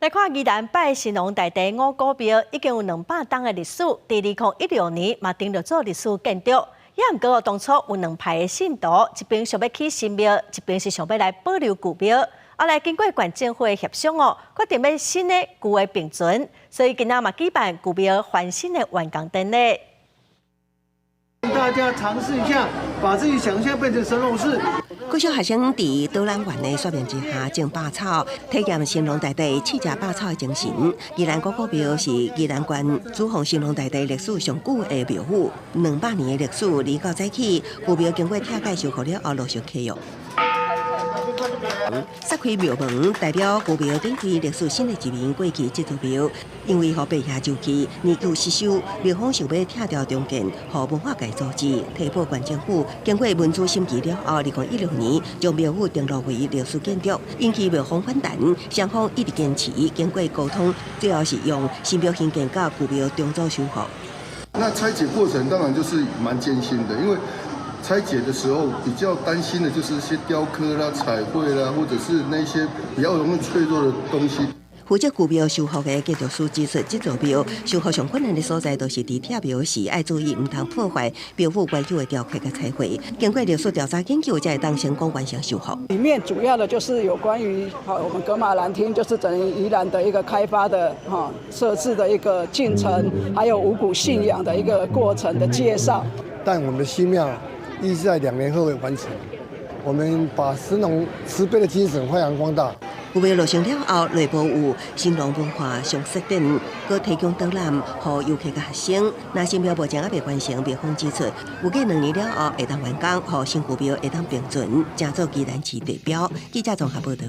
來看宜蘭拜神農大帝五穀廟已經有200冬的歷史，佇2016年嘛登錄做歷史建築。也毋過當初有兩派的信徒，一邊想欲起新廟，一邊是想欲來保留舊廟。後來經過縣政府的協商哦，決定欲新的舊的並存，所以今仔嘛舉辦舊廟翻新的完工典禮。大家嘗試一下，把自己想象變成神農氏。國小學生佇導覽員的說明之下種百草，體驗神農大帝試食百草的精神。宜蘭五穀廟是宜蘭縣主奉神農大帝歷史上久的廟宇，200年的歷史，離較早起，舊廟經過拆解修復了後陸續啟用。拆開廟門，代表舊廟展開歷史新的一面。過去這座廟因為予白蟻蛀去，年久失修，廟方想欲拆掉重建，予文化界組織提報縣政府，經過文資審議了後，2016年將廟宇登錄為歷史建築，引起廟方反彈，雙方一直堅持，經過溝通，最後是用新廟興建佮舊廟重組修復。那拆解過程當然就是蠻艱辛的，因為拆解的時候比較擔心的就是一些雕刻啦、彩繪啦，或者是那些比較容易脆弱的東西。負責舊廟修復的建築師指出，這座廟修復上困難的所在，就是佇拆廟時愛注意，毋通破壞廟宇原有的雕刻佮彩繪。經過歷史調查研究，才會當成功完成修復。裡面主要的就是有關於我們噶瑪蘭廳，就是整個宜蘭的一個開發的哈設置的一個進程，還有五穀信仰的一個過程的介紹。但我們的新廟預計在2年後會完成。我們把神農慈悲的精神發揚光大。舊廟落成了後，內部有神農文化常設展，閣提供導覽，予遊客佮學生。若新廟目前猶未完成，廟方指出，預計兩年了後會當完工，予新舊廟會當並存，成做宜蘭市地標。記者綜合報導。